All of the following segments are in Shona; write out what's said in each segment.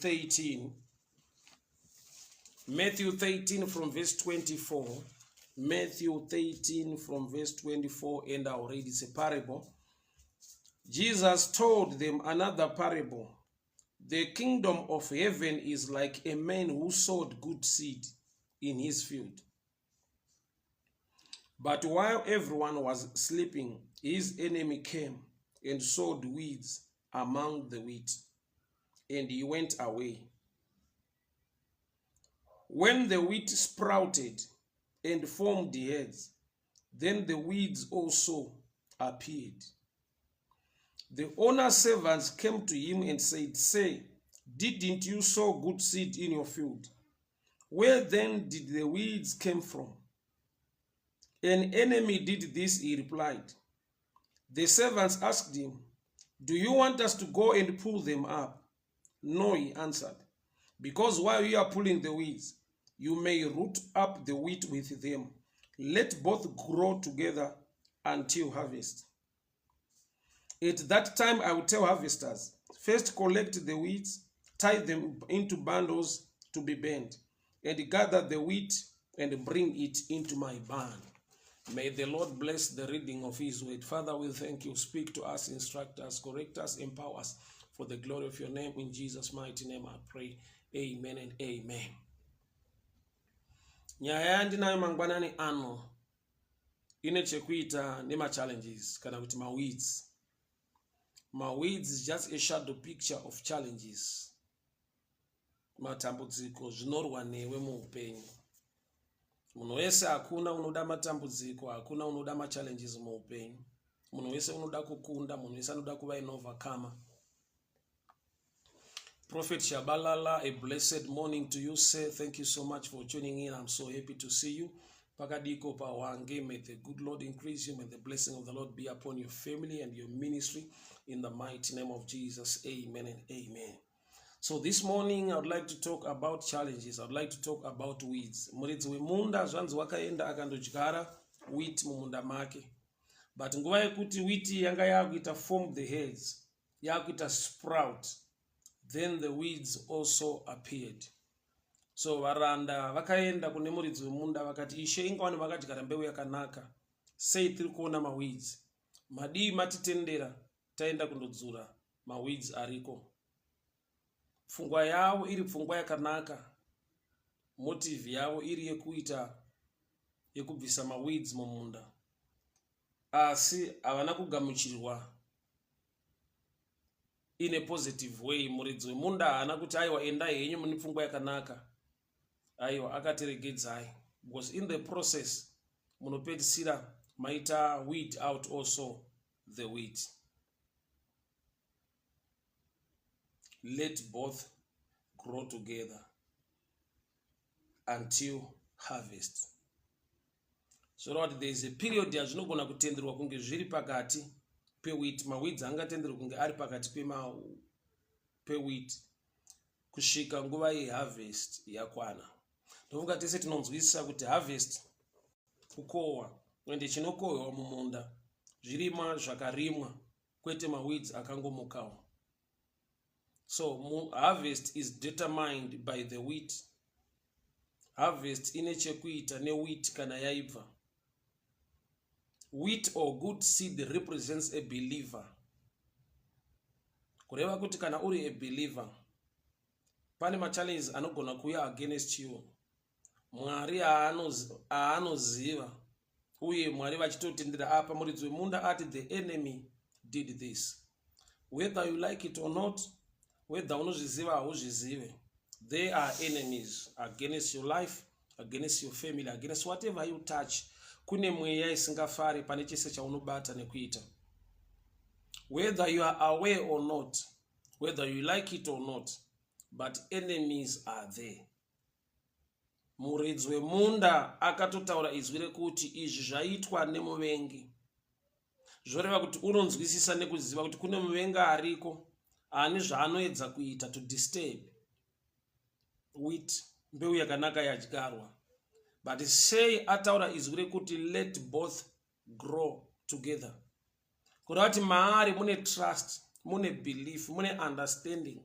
13. Matthew 13 from verse 24. Matthew 13 from verse 24, and I'll read. It's a parable. Jesus told them another parable. The kingdom of heaven is like a man who sowed good seed in his field. But while everyone was sleeping, his enemy came and sowed weeds among the wheat, and he went away. When the wheat sprouted and formed heads, then the weeds also appeared. The owner's servants came to him and said, "Say, didn't you sow good seed in your field? Where then did the weeds come from?" "An enemy did this," he replied. The servants asked him, "Do you want us to go and pull them up?" "No," he answered, "because while you are pulling the weeds, you may root up the wheat with them. Let both grow together until harvest. At that time, I will tell harvesters, 'First collect the weeds, tie them into bundles to be burned, and gather the wheat and bring it into my barn.'" May the Lord bless the reading of His word. Father, we thank you. Speak to us, instruct us, correct us, empower us for the glory of your name. In Jesus' mighty name I pray. Amen and amen. Nyaya yandinayo mangwanani ano ine chekuita nemachallenges kana kuti maweeds. Maweeds is just a shadow picture of challenges, matambudziko zvinorwa newe muupenyu. Munhu wese, hakuna unoda matambudziko, hakuna unoda machallenges muupenyu. Munhu wese unoda kukunda, munhu wese anoda kuva an overcomer. Prophet Shabalala, a blessed morning to you, sir. Thank you so much for tuning in. I'm so happy to see you. Pakadiko Pawange, may the good Lord increase you. May the blessing of the Lord be upon your family and your ministry. In the mighty name of Jesus, amen and amen. So this morning, I would like to talk about challenges. I would like to talk about weeds. Muridzi wemunda zvanzi wakaenda akandodyara wheat mumunda make. But nguva yekuti wheat yanga yakuita form the heads, yakuita sprout, then the weeds also appeared. So varanda vakaenda kune muridzi wemunda vakati, "Ishe, ingawani vakadyara mbeu yakanaka, sei tiri kuona maweeds? Madii matitendera taenda kundodzura maweeds ariko?" Pfungwa yavo iri pfungwa yakanaka, motive yavo iri yekuita yekubvisa maweeds mumunda, asi havana kugamuchirwa in a positive way. Muridzi wemunda haana kuti, "Aiwa, endai henyu, mune pfungwa yakanaka." Aiwa, akatiregedzai, because in the process munopedzisira maita weed out also the wheat. Let both grow together until harvest. Zvoreva kuti there is a period yazvinogona kutenderwa kunge zviri pakati pewheat. Maweeds angatenderwa kunge ari pakati pewheat kusvika nguva yeharvest yakwana. Ndofunga tese tinonzwisisa kuti harvest kukohwa, ende chinokohwewa mumunda zvirimwa zvakarimwa, kwete maweeds akangomukawo. So harvest is determined by the wheat. Harvest ine chekuita newheat kana yaibva. Wheat or good seed represents a believer, kureva kuti kana uri a believer, pane machallenges anogona kuuya against you. Mwari haanoziva uye Mwari vachitotendera. Apa muridzi wemunda ati, "The enemy did this." Whether you like it or not, whether unozviziva, hauzvizive, there are enemies against your life, against your family, against whatever you touch. Kune mweya isingafari pane chese chaunobata nekuita. Whether you are aware or not, whether you like it or not, but enemies are there. Muridzi wemunda akatotaura izwi rekuti izvi zvaitwa nemuvengi. Zvoreva kuti unonzwisisa nekuziva kuti kune muvengi ariko ane zvaanoedza kuita to disturb wheat, mbeu yakanaka yadyarwa. But sei ataura izwi rekuti let both grow together? Kureva kuti maari mune trust, mune belief, mune understanding.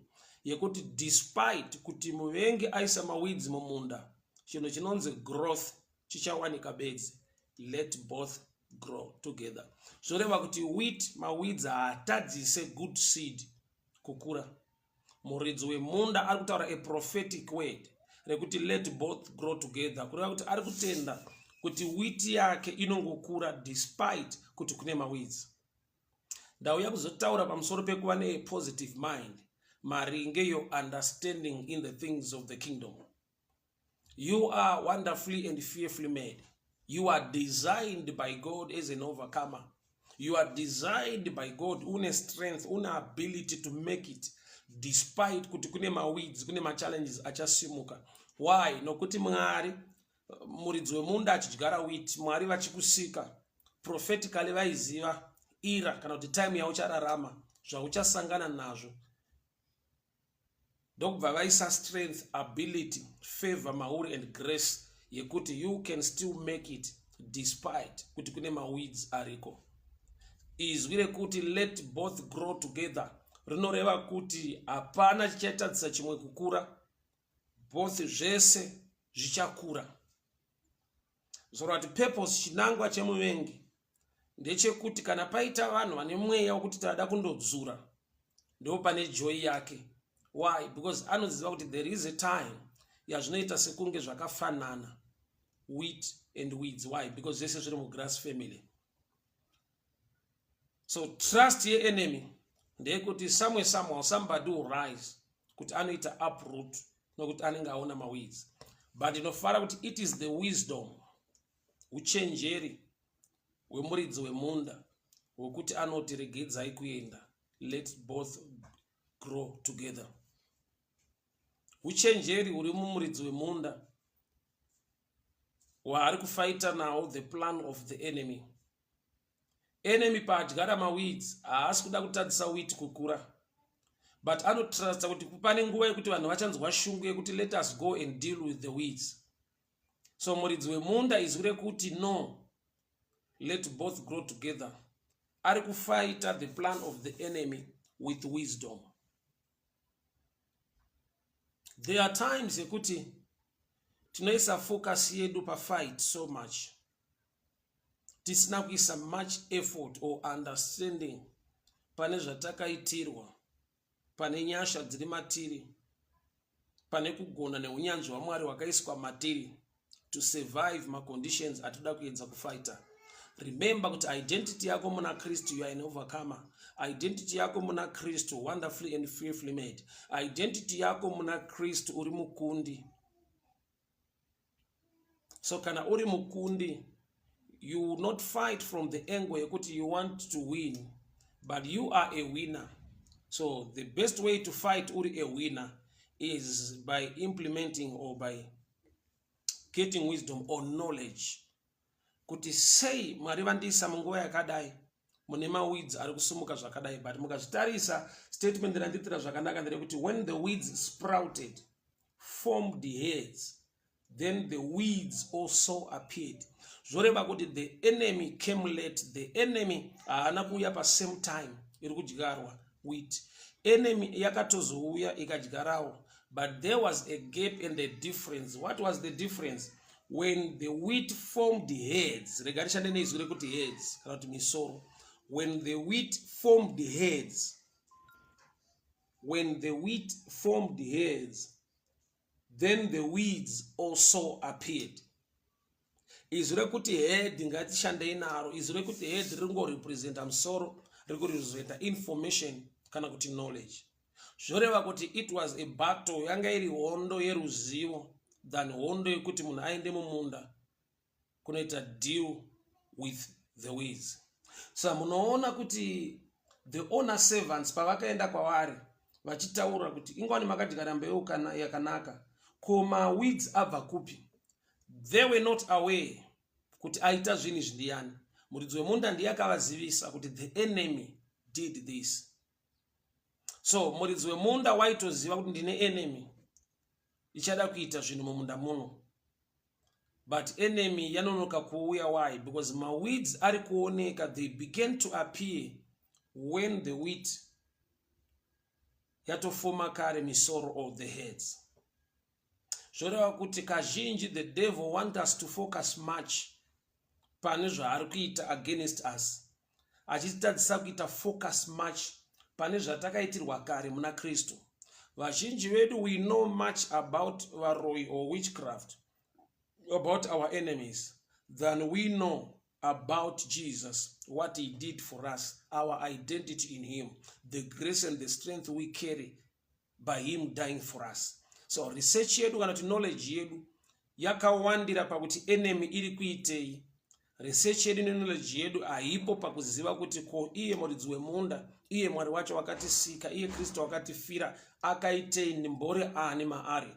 Yekuti despite kuti muvengi aisa maweeds mumunda, chinhu chinonzi growth chichawanika bedzi. Let both grow together. Zvoreva kuti wheat, maweeds haatadzise good seed kukura. Muridzi wemunda ari kutaura a prophetic word rekuti let both grow together, kureva kuti ari kutenda kuti wheat yake inongokura despite kuti kune maweeds. Ndauya kuzotaura pamusoro pekuva nepositive mind maringe your understanding in the things of the kingdom. You are wonderfully and fearfully made. You are designed by God as an overcomer. You are designed by God une strength, une ability to make it despite kuti kune maweeds, kune machallenges achasimuka. Why? Nokuti Mwari, muridzi wemunda achidyara wheat, Mwari vachikusika prophetically vaiziva era kana kuti time yauchararama, zvauchasangana nazvo, ndokubva vaisa strength, ability, favor mauri and grace yekuti you can still make it despite kuti kune maweeds ariko. Izwi rekuti let both grow together rinoreva kuti hapana chichatadzisa chimwe kukura. Both, zvese zvichakura. Zoreva kuti purpose, chinangwa chemuvengi ndechekuti kana paita vanhu vane mweya wekuti tada kundodzura, ndo pane joy yake. Why? Because anoziva kuti there is a time yazvinoita sekunge zvakafanana, wheat and weeds. Why? Because zvese zviri mugrass family. So trust yeenemy ndeyekuti somewhere, somehow, somebody will rise kuti anoita uproot, nokuti anenge aona maweeds. But ndinofara kuti it is the wisdom, uchenjeri hwemuridzi wemunda hwekuti anoti regedzai kuenda, let both grow together. Uchenjeri huri mumuridzi wemunda waari kufighta nawo the plan of the enemy. Enemy paadyara maweeds, haasi kuda kutadzisa wheat kukura, but anotrusta kuti pane nguva yekuti vanhu vachanzwa shungu yekuti let us go and deal with the weeds. So muridzi wemunda, izwi rekuti no, let both grow together, ari kufighta the plan of the enemy with wisdom. There are times yekuti tinoisa focus yedu pafight so much, tisina kuisa much effort or understanding pane zvatakaitirwa, pane nyasha dziri matiri, pane kugona neunyanzvi hwaMwari hwakaiswa matiri to survive maconditions atinoda kuedza kufighta. Remember kuti identity yako muna Kristu, you are an overcomer. Identity yako muna Kristu, wonderfully and fearfully made. Identity yako muna Kristu, uri mukundi. So kana uri mukundi, you will not fight from the angle yekuti you want to win, but you are a winner. So the best way to fight uri a winner is by implementing or by getting wisdom or knowledge kuti sei Mwari vandiisa munguva yakadai mune maweeds ari kusumuka zvakadai. But mukazvitarisa, statement randiitira zvakanaka nderekuti when the weeds sprouted, formed heads, then the weeds also appeared. Zvoreva kuti the enemy came late. The enemy haana kuuya pasame time iri kudyarwa wheat. Enemy yakatozouya ikadyarawo, but there was a gap and a difference. What was the difference? When the wheat formed heads, rega rishande neizwi rekuti heads kana kuti misoro. When the wheat formed heads, when the wheat formed heads, then the weeds also appeared. Izwi rekuti head ngatishandei naro. Izwi rekuti head ringorepresenta musoro, riri kurepresenta information kana kuti knowledge. Zvoreva kuti it was a battle, yanga iri hondo yeruzivo than hondo yekuti munhu aende mumunda kunoita deal with the weeds. So munoona kuti the owner servants pavakaenda kwavari vachitaura kuti ingwani makadyara mbeu kana yakanaka, ko maweeds abva kupi? They were not aware kuti aita zvinhu izvi ndiani. Muridzi wemunda ndiye akavazivisa kuti the enemy did this. So muridzi wemunda waitoziva kuti ndine enemy ichada kuita zvinhu mumunda muno, but enemy yanonoka kuuya. Why? Because maweeds ari kuoneka, they began to appear when the wheat yatofoma kare misoro of the heads. Zvoreva kuti kazhinji the devil want us to focus much pane zvaari kuita against us, achititadzisa kuita focus much pane zvatakaitirwa kare muna Kristu. Vazhinji vedu, we know much about varoyi or witchcraft, about our enemies, than we know about Jesus, what he did for us, our identity in him, the grace and the strength we carry by him dying for us. So research yedu kana kuti knowledge yedu yakawandira pakuti enemy iri kuitei. Research yedu neknowledge yedu haipo pakuziva kuti ko iye muridzi wemunda, iye Mwari wacho wakatisika, iye Kristu wakatifira, akaitei, ndimbori ani maari.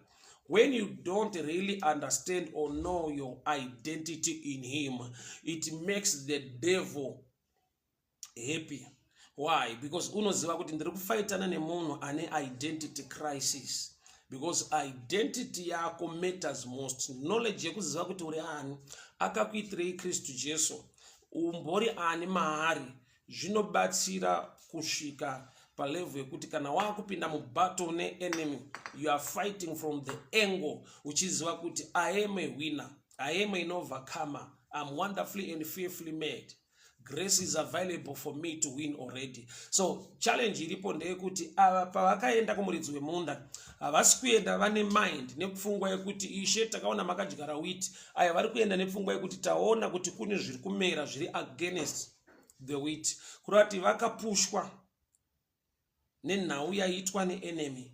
When you don't really understand or know your identity in him, it makes the devil happy. Why? Because unoziva kuti ndiri kufaitana nemunhu ane identity crisis, because identity yako matters most. Knowledge yekuziva kuti uri ani, akakuitirei Kristu Jesu, umbori ani maari, zvinobatsira kusvika palevel yekuti kana waakupinda mubattle neenemy, you are fighting from the angle uchiziva kuti I am a winner, I am an overcomer, I'm wonderfully and fearfully made, grace is available for me to win already. So challenge iripo ndeyekuti ava pavakaenda kumuridzi wemunda, havasi kuenda vane mind nepfungwa yekuti, "Ishe, takaona makadyara wheat." Aya vari kuenda nepfungwa yekuti taona kuti kune zviri kumera zviri against the wheat, kureva kuti vakapushwa nenhau yaiitwa neenemy.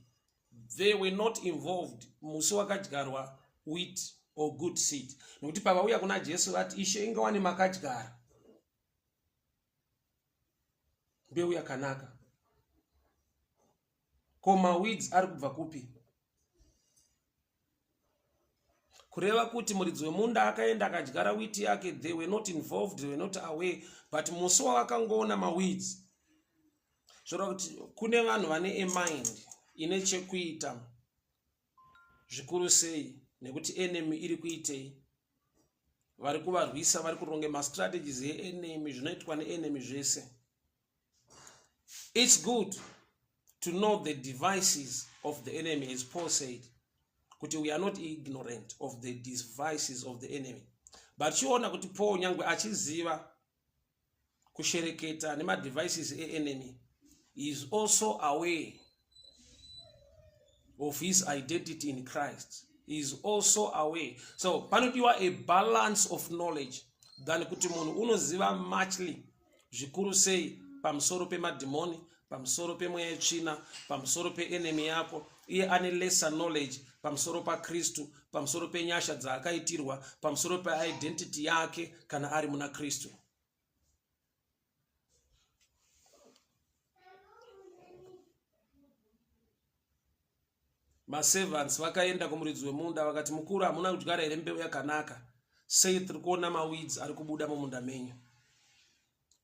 They were not involved musi wakadyarwa wheat or good seed, nekuti pavauya kuna Jesu vati, "Ishe, ingawani makadyara mbeu yakanaka, ko maweeds ari kubva kupi?" Kureva kuti muridzi wemunda akaenda akadyara wheat yake, they were not involved, they were not aware, but musi wavakangoona maweeds, zvoreva kuti kune vanhu vane amind ine chekuita zvikuru sei nekuti enemy iri kuitei, vari kuvarwisa, vari kuronge mastrategies eenemy, zvinoitwa neenemy zvese. It's good to know the devices of the enemy, as Paul said kuti we are not ignorant of the devices of the enemy. But chiona kuti Paul, nyangwe achiziva kushereketa nemadevices eenemy, is also aware of his identity in Christ. He is also aware. So panodiwa a balance of knowledge than kuti munhu unoziva muchly zvikuru sei pamusoro pemadhimoni, pamusoro pemweya yetsvina, pamusoro peenemy yako, iye ane lesser knowledge pamusoro paKristu, pamusoro penyasha dzaakaitirwa, pamusoro peidentity yake kana ari muna Kristu. Maservants vakaenda kumuridzi wemunda vakati, "Mukuru, hamuna kudyara here mbeu yakanaka? Sei tiri kuona maweeds ari kubuda mumunda menyu?"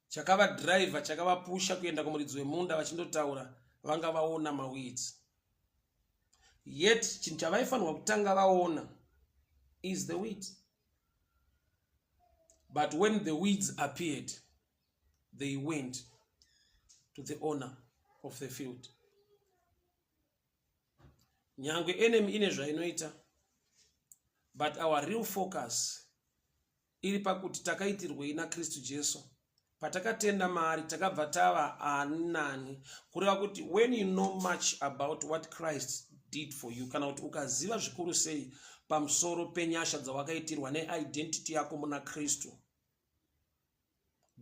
Chakavadhiraivha, chakavapusha kuenda kumuridzi wemunda vachindotaura, vanga vaona maweeds. Yet chinhu chavaifanirwa kutanga vaona is the wheat. But when the weeds appeared, they went to the owner of the field. Nyangwe enemy ine zvainoita, but our real focus iri pakuti takaitirwei naKristu Jesu. Patakatenda maari, takabva tava ani nani. Kureva kuti when you know much about what Christ did for you, kana kuti ukaziva zvikuru sei pamusoro penyasha dzawakaitirwa neidentity yako muna Kristu,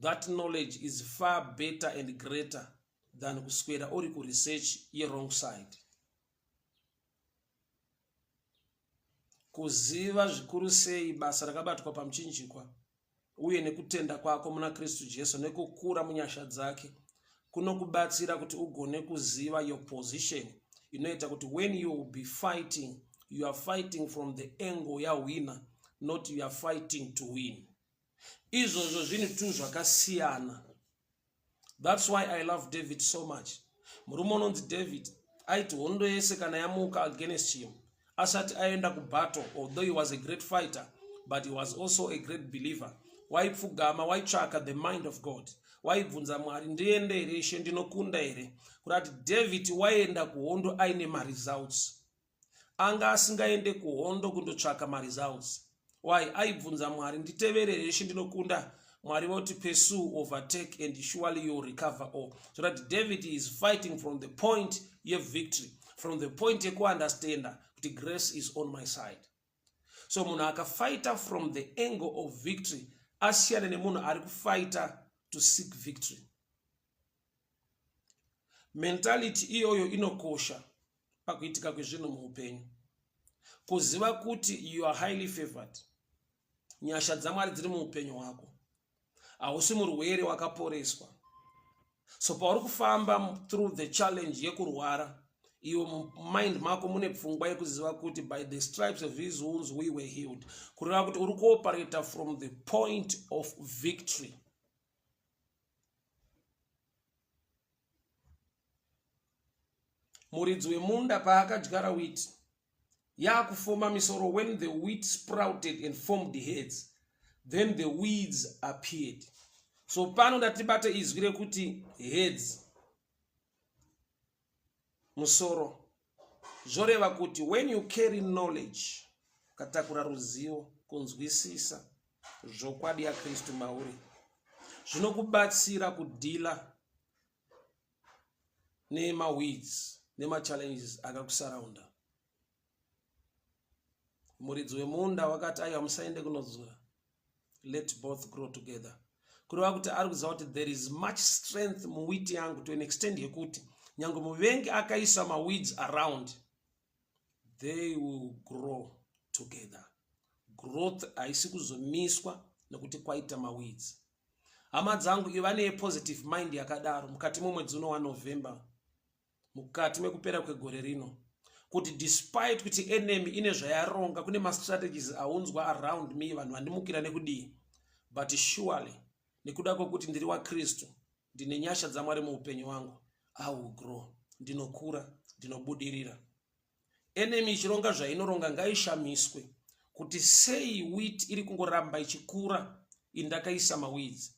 that knowledge is far better and greater than kuswera uri kuresearch yerong side. Kuziva zvikuru sei basa rakabatwa pamuchinjikwa uye nekutenda kwako muna Kristu Jesu nekukura munyasha dzake kunokubatsira kuti ugone kuziva your position, inoita kuti when you will be fighting, you are fighting from the angle yawinner, not you are fighting to win. Izvozvo zvinhu tu zvakasiyana. That's why I love David so much. Murume unonzi David aiti hondo yese kana yamuka against him, asati aenda kubattle, although he was a great fighter, but he was also a great believer, waipfugama, waitsvaka the mind of God. Waibvunza Mwari, ndiende here Ishe, ndinokunda here? Kurati David waienda kuhondo aine maresults. Anga asingaende kuhondo kundotsvaka maresults. Why? Aibvunza Mwari, nditevere here Ishe, ndinokunda? Mwari voti pursue, overtake and surely you recover all. So that David is fighting from the point yevictory, from the point yekuunderstanda kuti grace is on my side. So munhu akafighta from the angle of victory asiyane nemunhu ari kufighta to seek victory. Mentality iyoyo inokosha pakuitika kwezvinhu muupenyu, kuziva kuti you are highly favored, nyasha dzaMwari dziri muupenyu hwako, hausi murwere, wakaporeswa. So pauri kufamba through the challenge yekurwara, iwe mumind mako mune pfungwa yekuziva kuti by the stripes of his wounds we were healed, kureva kuti uri kuoperata from the point of victory. Muridzi wemunda paakadyara wheat yakufoma misoro, when the wheat sprouted and formed heads, then the weeds appeared. So pano ndatibate izwi rekuti heads, musoro. Zvoreva kuti when you carry knowledge, ukatakura ruzivo, kunzwisisa zvokwadi yaKristu mauri, zvinokubatsira kudhila nemaweeds nemachallenges akakusaraunda. Muridzi wemunda wakati, aiwa, musaende kunodzura, let both grow together. Kureva kuti ari kuziva kuti there is much strength muwheat yangu to an extent yekuti nyange muvengi akaisa maweeds around, they will grow together. Growth haisi kuzomiswa nekuti kwaita maweeds. Hama dzangu, iva nepositive mind yakadaro mukati memwedzi uno waNovember, mukati mekupera kwegore rino, kuti despite kuti enemy ine zvayaronga, kune mastrategies aunzwa around me, vanhu vandimukira nekudii, but surely nekuda kwekuti ndiri waKristu, ndine nyasha dzaMwari muupenyu wangu, I will grow, ndinokura, ndinobudirira. Enemy ichironga zvainoronga, ngaishamiswe kuti sei wheat iri kungoramba ichikura, indakaisa maweeds.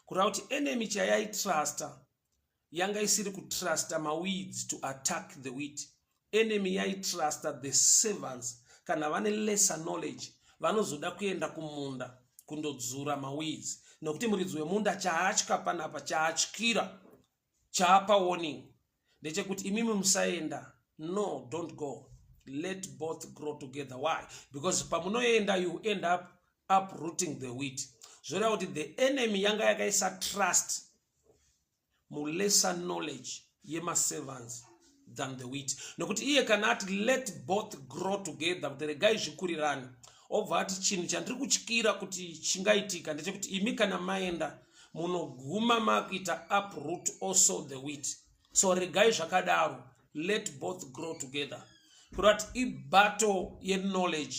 Kureva kuti enemy chayaitrasta yanga isiri kutrusta maweeds to attack the wheat. Enemy yaitrusta the servants, kana vane lesser knowledge, vanozoda kuenda kumunda kundodzura maweeds, nokuti muridzi wemunda chaatya panapa, chaatyira, chaapa warning ndechekuti imimi musaenda. No, don't go, let both grow together. Why? Because pamunoenda, you end up uprooting the wheat. Zvoreva kuti the enemy yanga yakaisa trust mulesser knowledge yemaservants than the wheat, nokuti iye kana ati let both grow together, kuti regai zvikurirane, obva ati chinhu chandiri kutyira kuti chingaitika ndechekuti imi kana maenda, munoguma makuita uproot also the wheat. So regai zvakadaro, let both grow together. Kureva kuti ibattle yeknowledge.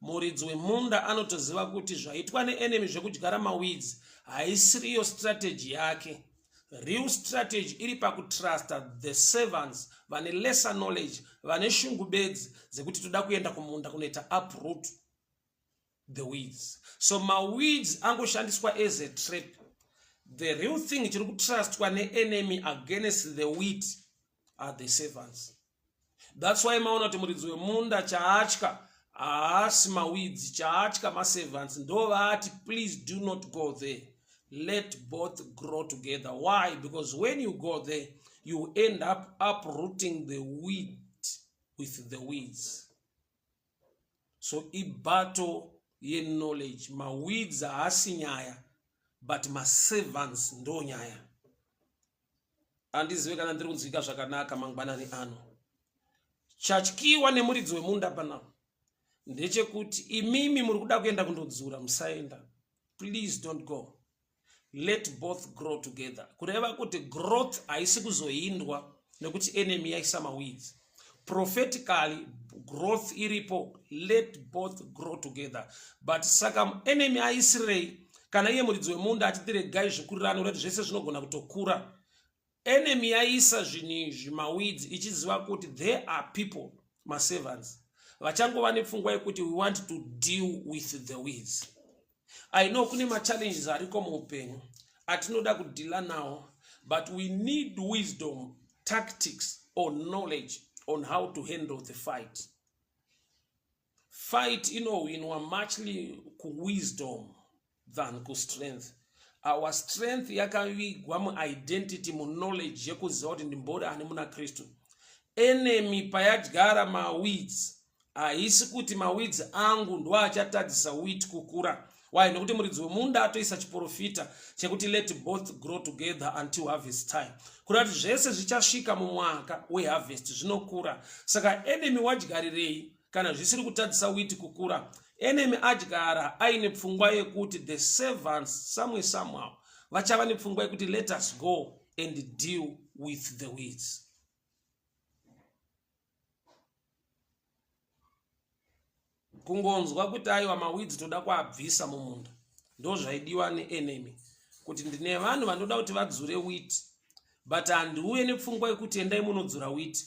Muridzi wemunda anotoziva kuti zvaitwa neenemy zvekudyara maweeds haisiriyo strategy yake. Real strategy iri pakutrusta the servants vane lesser knowledge, vane shungu bedzi dzekuti toda kuenda kumunda kunoita uproot the weeds. So maweeds angoshandiswa as a trap. The real thing chiri kutrustwa neenemy against the wheat are the servants. That's why maona kuti muridzi wemunda chaatya haasi maweeds, chaatya maservants. Ndo vaati, "Please do not go there, let both grow together." Why? Because when you go there, you end up uprooting the wheat with the weeds. So ibattle yeknowledge. Maweeds haasi nyaya, but maservants ndo nyaya. Handizive kana ndiri kunzwika zvakanaka mangwanani ano. Chatyiwa nemuridzi wemunda panapa ndechekuti imimi muri kuda kuenda kundodzura, musaenda, please don't go, let both grow together. Kureva kuti growth haisi kuzohindwa nekuti enemy yaisa maweeds. Prophetically, growth iripo, let both grow together. But saka enemy aisirei kana iye muridzi wemunda achiti regai zvikurirane, urati zvese zvinogona kutokura? Enemy yaisa zvinhu izvi, maweeds, ichiziva kuti there are people, maservants, vachangova nepfungwa yekuti we want to deal with the weeds. I know kune machallenges ariko muupenyu. atinoda kudhila nawo, but we need wisdom, tactics or knowledge on how to handle the fight. Fight inohwinwa muchly kuwisdom than kustrength. Our strength yakavigwa muidentity, muknowledge yekuziva kuti ndimbori ani muna Kristu. Enemy payadyara maweeds, haisi kuti maweeds angu ndo achatadzisa wheat kukura. Why? Nekuti muridzi wemunda atoisa chiprofita chekuti let both grow together until harvest time, kureva kuti zvese zvichasvika mumwaka weharvest zvinokura. Saka enemy wadyarirei kana zvisiri kutadzisa wheat kukura? Enemy adyara aine pfungwa yekuti the servants somewhere somehow vachava nepfungwa yekuti let us go and deal with the weeds. Kungonzwa kuti aiwa, maweeds toda kuabvisa mumunda, ndo zvaidiwa neenemy, kuti ndine vanhu vanoda kuti vadzure wheat, but handiuye nepfungwa yekuti endai munodzura wheat.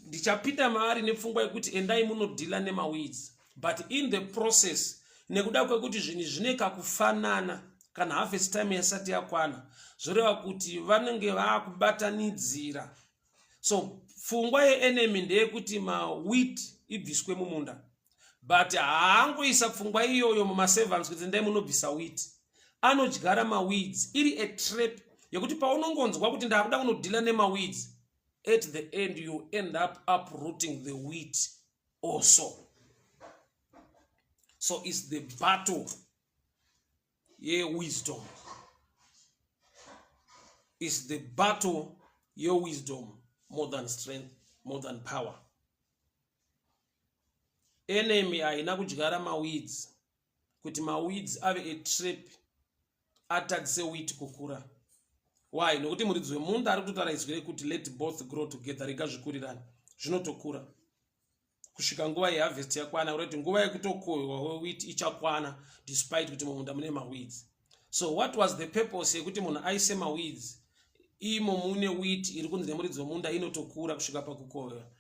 Ndichapinda maari nepfungwa yekuti endai munodhila nemaweeds, but in the process, nekuda kwekuti zvinhu zvine kakufanana, kana harvest time yasati yakwana, zvoreva kuti vanenge vaakubatanidzira. So pfungwa yeenemy ndeyekuti mawheat ibviswe mumunda, but haangoisa pfungwa iyoyo mumaservants kuti endai munobvisa wheat. Anodyara maweeds iri a trap yekuti paunongonzwa kuti ndakuda kunodhila nemaweeds, at the end you end up uprooting the wheat also. So it's the battle yewisdom, is the battle yewisdom more than strength, more than power. Enemy haina kudyara maweeds kuti maweeds ave a trap atadzise wheat kukura. Why? Nokuti muridzi wemunda ari kutotaura izwi rekuti let both grow together, rega zvikurirana, zvinotokura kusvika nguva yeharvest yakwana, kureva kuti nguva yekutokohwa wewheat ichakwana despite kuti mumunda mune maweeds. So what was the purpose yekuti munhu aise maweeds imo mune wheat iri kunzi nemuridzi wemunda inotokura kusvika pakukohwewa?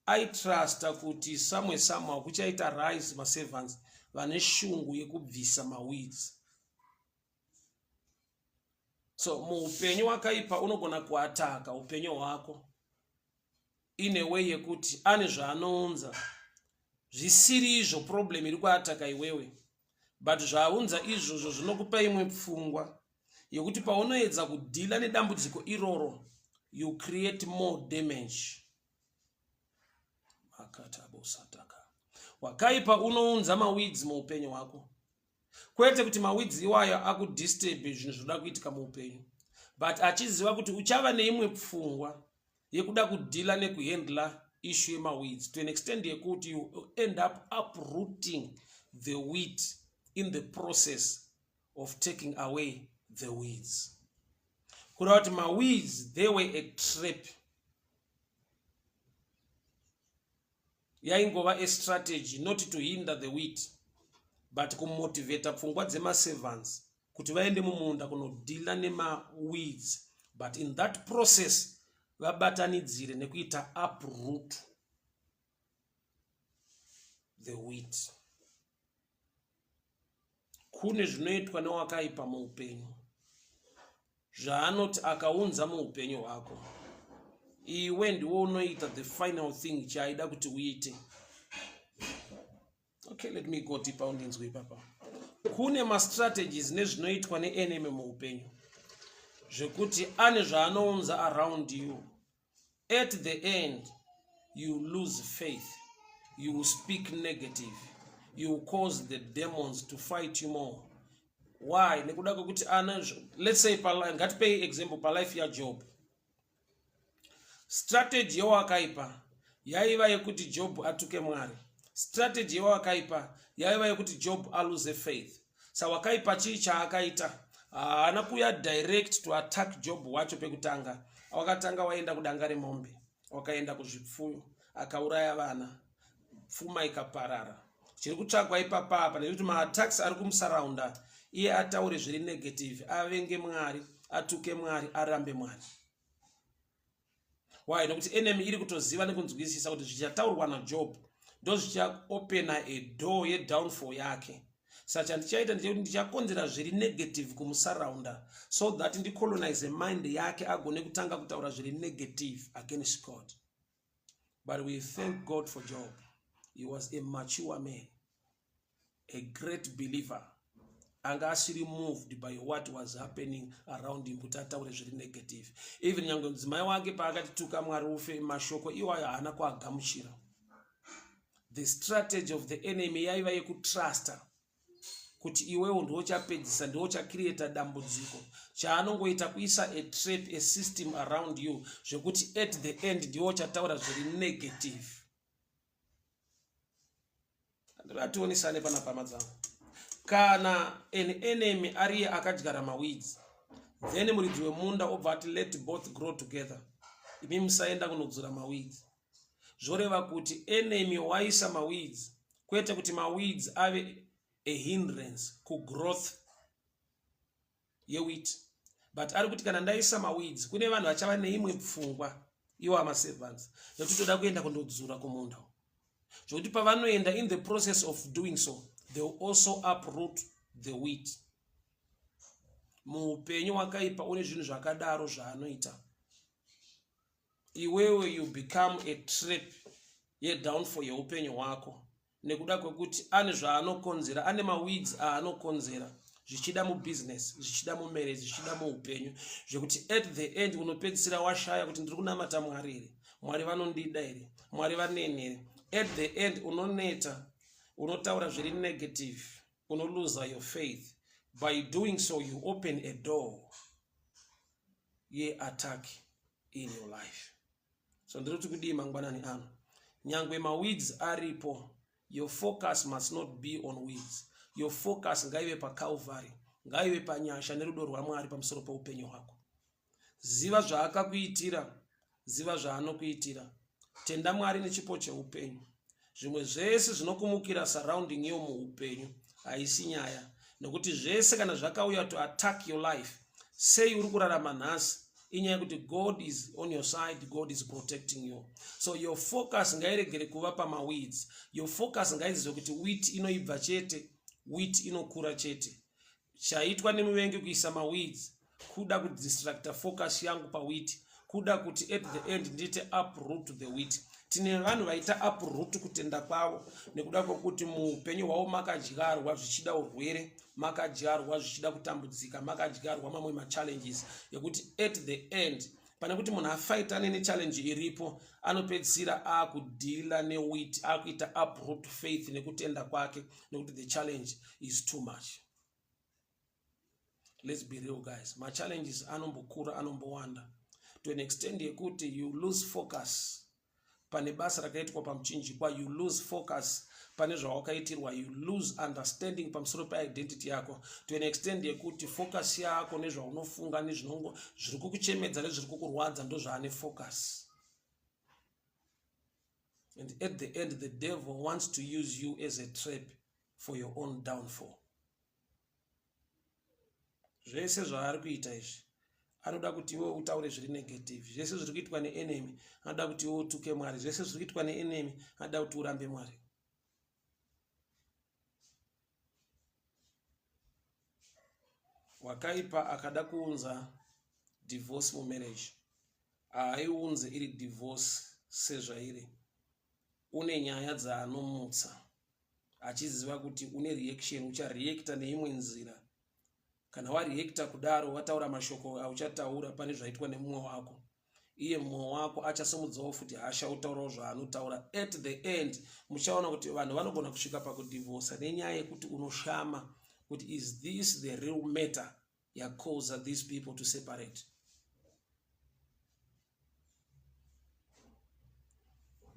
Aitrusta kuti somewhere somehow kuchaita rise maservants vane shungu yekubvisa maweeds. So muupenyu wakaipa unogona kuataka upenyu hwako in a way yekuti ane zvaanounza zvisiri izvo problem iri kuataka iwewe, but zvaaunza izvozvo zvinokupa imwe pfungwa yekuti paunoedza kudhila nedambudziko iroro, you create more damage. Akatabosataka wakaipa unounza maweeds muupenyu hwako, kwete kuti maweeds iwayo akudisturb zvinhu zvinoda kuitika muupenyu, but achiziva kuti uchava neimwe pfungwa yekuda kudhila nekuhandla issue yemaweeds to an extent yekuti you end up uprooting the wheat in the process of taking away the weeds. Kureva kuti maweeds, they were a trap, yaingova a strategy not to hinder the wheat but kumotivata pfungwa dzemaservants kuti vaende mumunda kunodhila nemaweeds, but in that process vabatanidzire nekuita uproot the wheat. Kune zvinoitwa newakaipa muupenyu zvaanoti akaunza muupenyu hwako, iwe ndiwo unoita the final thing chaaida kuti uite. Okay, let me go deeper undinzwe ipapa. Kune mastrategies nezvinoitwa neenemy muupenyu zvekuti ane zvaanounza around you. At the end you lose faith, you will speak negative, you will cause the demons to fight you more. Why? Nekuda kwekuti ana, let's say, ngatipei example palife yaJob. Strategy yewakaipa yaiva yekuti Job atuke Mwari. Strategy yewakaipa yaiva yekuti Job alose faith. Sa wakaipa chii chaakaita? Haana kuya direct to attack Job wacho pekutanga. Wakatanga waenda kudanga remombe, wakaenda kuzvipfuyo, akauraya vana, pfuma ikaparara. Chiri kutsvagwa ipapapa nekuti maattacks ari kumusaraunda, iye ataure zviri negative, avenge Mwari, atuke Mwari, arambe Mwari. Why? Nekuti enemy iri kutoziva nekunzwisisa kuti zvichataurwa naJob ndo zvichaopena a door yedownfall yake. Saka chandichaita ndechekuti ndichakonzera zviri negative kumusaraunda so that ndicolonize mind yake agone kutanga kutaura zviri negative against God. But we thank God for Job. He was a mature man, a great believer. Anga asiri moved by what was happening around him kuti ataure zviri negative. Even nyange mudzimai wake paakati tuka Mwari ufe, mashoko iwayo haana kuagamuchira. The strategy of the enemy yaiva yekutrusta kuti iwewo ndiwo uchapedzisa, ndiwo uchacreata dambudziko. Chaanongoita kuisa a trap, a system around you, zvekuti at the end ndiwo uchataura zviri negative. Ndationesane panapa madzangu. Kana an enemy ariye akadyara maweeds, then muridzi wemunda obva ati let both grow together, imi musaenda kunodzura maweeds. Zvoreva kuti enemy waisa maweeds, kwete kuti maweeds ave a hindrance kugrowth yewheat, but ari kuti kana ndaisa maweeds kune vanhu vachava neimwe pfungwa, iwo amaservants, nekuti toda kuenda kundodzura kumunda, zvokuti pavanoenda, in the process of doing so they will also uproot the wheat. Muupenyu wakaipa une zvinhu zvakadaro zvaanoita. Iwewe you become a trap yedownfall yeupenyu hwako nekuda kwekuti ane zvaanokonzera, ane maweeds aanokonzera, zvichida mubusiness, zvichida mumarriage, zvichida muupenyu, zvekuti at the end unopedzisira washaya kuti ndiri kunamata Mwari here, Mwari vanondida here, Mwari vaneni here. At the end unoneta, unotaura zviri negative, unoluza your faith. By doing so you open a door yeattack in your life. So ndiri kuti kudii mangwanani ano? Nyangwe maweeds aripo, your focus must not be on weeds. Your focus ngaive paCalvary, ngaive panyasha nerudo rwaMwari pamusoro peupenyu hwako. Ziva zvaakakuitira, ziva zvaanokuitira, tenda Mwari nechipo cheupenyu. Zvimwe zvese zvinokumukira surrounding yo muupenyu haisi nyaya, nekuti zvese kana zvakauya to attack your life, sei uri kurarama nhasi inyaya yekuti God is on your side, God is protecting you. So your focus ngairegere kuva pamaweeds. Your focus ngaizive kuti wheat inoibva chete, wheat inokura chete. Chaitwa nemuvengi kuisa maweeds kuda kudistracta focus yangu pawheat, kuda kuti at the end ndiite uproot the wheat. Tine vanhu vaita uproot kutenda kwavo nekuda kwekuti muupenyu hwavo makadyarwa zvichida urwere, makadyarwa zvichida kutambudzika, makadyarwa mamwe machallenges ekuti at the end, pane kuti munhu afaitane nechallenge iripo, anopedzisira akudeala newheat, akuita uproot faith nekutenda kwake nekuti the challenge is too much. Let's be real, guys. Machallenges anombokura, anombowanda to an extent yekuti you lose focus pane basa rakaitwa pamuchinjikwa, you lose focus pane zvawakaitirwa, you lose understanding pamusoro peidentity yako, to an extent yekuti focus yako nezvaunofunga nezvinongo zviri kukuchemedza nezviri kukurwadza ndo zvaane focus. And at the end the devil wants to use you as a trap for your own downfall. Zvese zvaari kuita izvi, anoda kuti iwe utaure zviri negative. Zvese zviri kuitwa neenemy, anoda kuti iwe utuke Mwari. Zvese zviri kuitwa neenemy, anoda kuti urambe Mwari. Wakaipa akada kuunza divorce mumarriage, haaiunze iri divorce sezvairi. Une nyaya dzaanomutsa achiziva kuti une reaction, uchareacta neimwe nzira. Kana wareacta kudaro, wataura mashoko auchataura pane zvaitwa nemumwe wako, iye mumwe wako achasimudzawo futi hasha, otaurawo zvaanotaura. At the end muchaona kuti vanhu vanogona kusvika pakudivhosa nenyaya yekuti unoshama kuti is this the real matter yacausa these people to separate?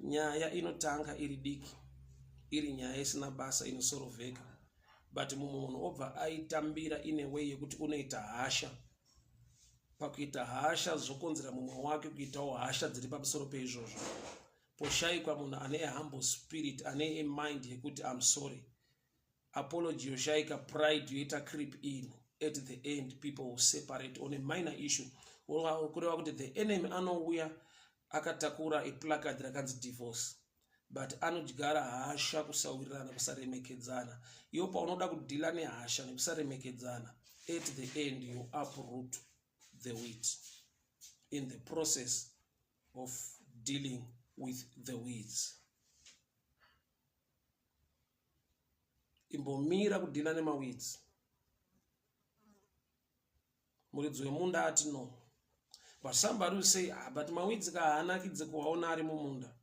Nyaya inotanga iri diki, iri nyaya isina basa, inosorovheka, but mumwe munhu obva aitambira in a way yekuti unoita hasha. Pakuita hasha zvokonzera mumwe wake kuitawo hasha dziri pamusoro peizvozvo. Poshayikwa munhu ane a humble spirit, ane a mind yekuti I'm sorry. Apology yoshayika, pride yoita creep in. At the end people will separate on a minor issue. Kureva kuti the enemy anouya akatakura a placard rakanzi divorce. But anodyara hasha, kusawirirana, kusaremekedzana. Iwo paunoda kudhila nehasha nekusaremekedzana, at the end you uproot the wheat in the process of dealing with the weeds. Imbomira kudhila nemaweeds. Muridzi wemunda ati no, but somebody will say, ah, but maweeds ka haanakidze kuwaona ari mumunda.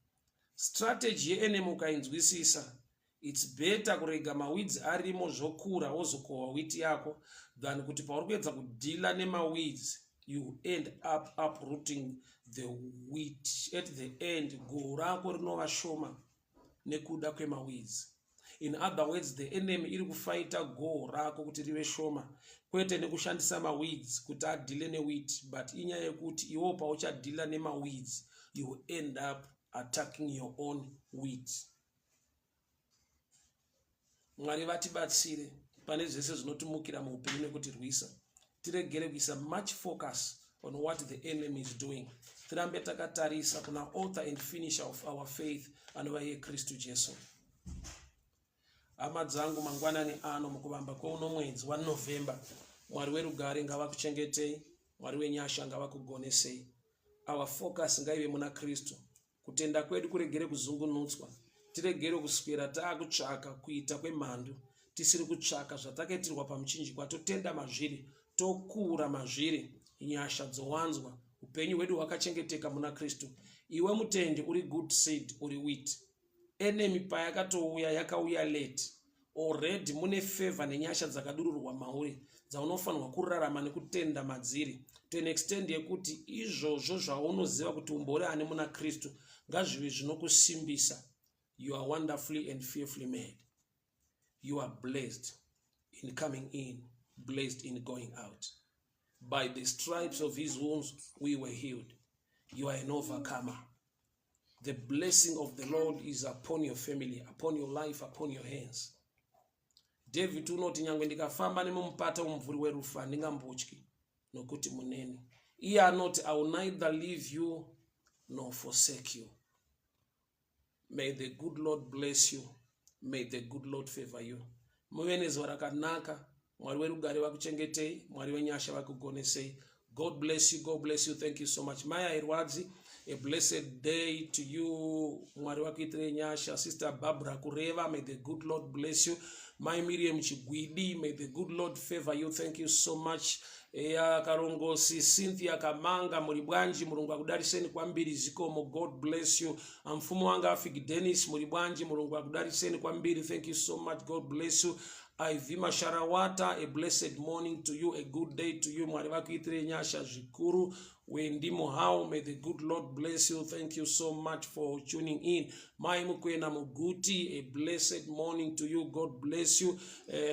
Strategy yeenemy ukainzwisisa, it's better kurega maweeds arimo zvokura wozokohwa wheat yako than kuti pauri kuedza kudhila nemaweeds you end up uprooting the wheat. At the end goho rako rinova shoma nekuda kwemaweeds. In other words, the enemy iri kufaita goho rako kuti rive shoma, kwete nekushandisa maweeds kuti adhile newheat, but inyaya yekuti iwo pauchadhila nemaweeds you end up attacking your own wheat. Mwari vatibatsire pane zvese zvinotimukira muupenyu nekutirwisa. Tiregere kuisa much focus on what the enemy is doing. Tirambe takatarisa kuna author and finisher of our faith, anova iye Kristu Jesu. Hama dzangu, mangwanani ano mukuvamba kweuno mwedzi waNovember, Mwari werugare ngavakuchengetei, Mwari wenyasha ngavakugonesei. Our focus ngaive muna Kristu. Kutenda kwedu kuregere kuzungunutswa. Tiregere kuswera taakutsvaka kuita kwemhandu tisiri kutsvaka zvatakaitirwa pamuchinjikwa. Totenda mazviri, tokura mazviri, nyasha dzowanzwa, upenyu hwedu hwakachengeteka muna Kristu. Iwe mutendi uri good seed, uri wheat. Enemy payakatouya yakauya late. Already mune favor nenyasha dzakadururwa mauri dzaunofanirwa kurarama nekutenda madziri to an extent yekuti izvozvo zvaunoziva kuti umbori ani muna Kristu ngazvive zvinokusimbisa. You are wonderfully and fearfully made. You are blessed in coming in, blessed in going out. By the stripes of his wounds we were healed. You are an overcomer. The blessing of the Lord is upon your family, upon your life, upon your hands. David unoti, nyangwe ndikafamba nemumupata womumvuri werufu, handingambotyi, nokuti muneni. Iye anoti, I will neither leave you nor forsake you. May the good Lord bless you. May the good Lord favor you. Muve nezuva rakanaka. Mwari werugare vakuchengetei, Mwari wenyasha vakugonesei. God bless you, God bless you. Thank you so much. Maya Irwadzi, a blessed day to you. Mwari vakuitirei nyasha. Sister Barbara Kureva, may the good Lord bless you. Mai Miriam Chigwidi, may the good Lord favor you. Thank you so much. Eya Karongosi Cynthia Kamanga, muri bwanji? Mulungu akudariseni kwambiri, zikomo. God bless you. Amfumu wanga Afik Dennis, muri bwanji? Mulungu akudariseni kwambiri. Thank you so much. God bless you. Iv Masharawata, a blessed morning to you, a good day to you. Mwari vakuitire nyasha zvikuru. Wendy Muhau, may the good Lord bless you. Thank you so much for tuning in. Mai Mukwena Muguti, a blessed morning to you. God bless you.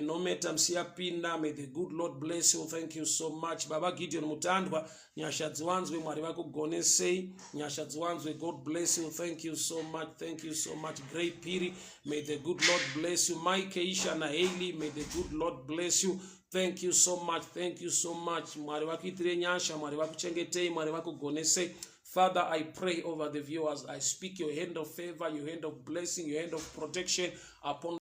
Nometa Msiapinda, may the good Lord bless you. Thank you so much. Baba Gideon Mutandwa, nyasha dziwanzwe, Mwari vakugonesei. Nyasha dziwanzwe, God bless you. Thank you so much. Thank you so much. Great Piri, may the good Lord bless you. Mike Keisha na Haley, may the good Lord bless you. Thank you so much. Thank you so much. Mwari vakuitire nyasha, Mwari vakuchengetei, Mwari vakugonesei. Father, I pray over the viewers. I speak your hand of favor, your hand of blessing, your hand of protection upon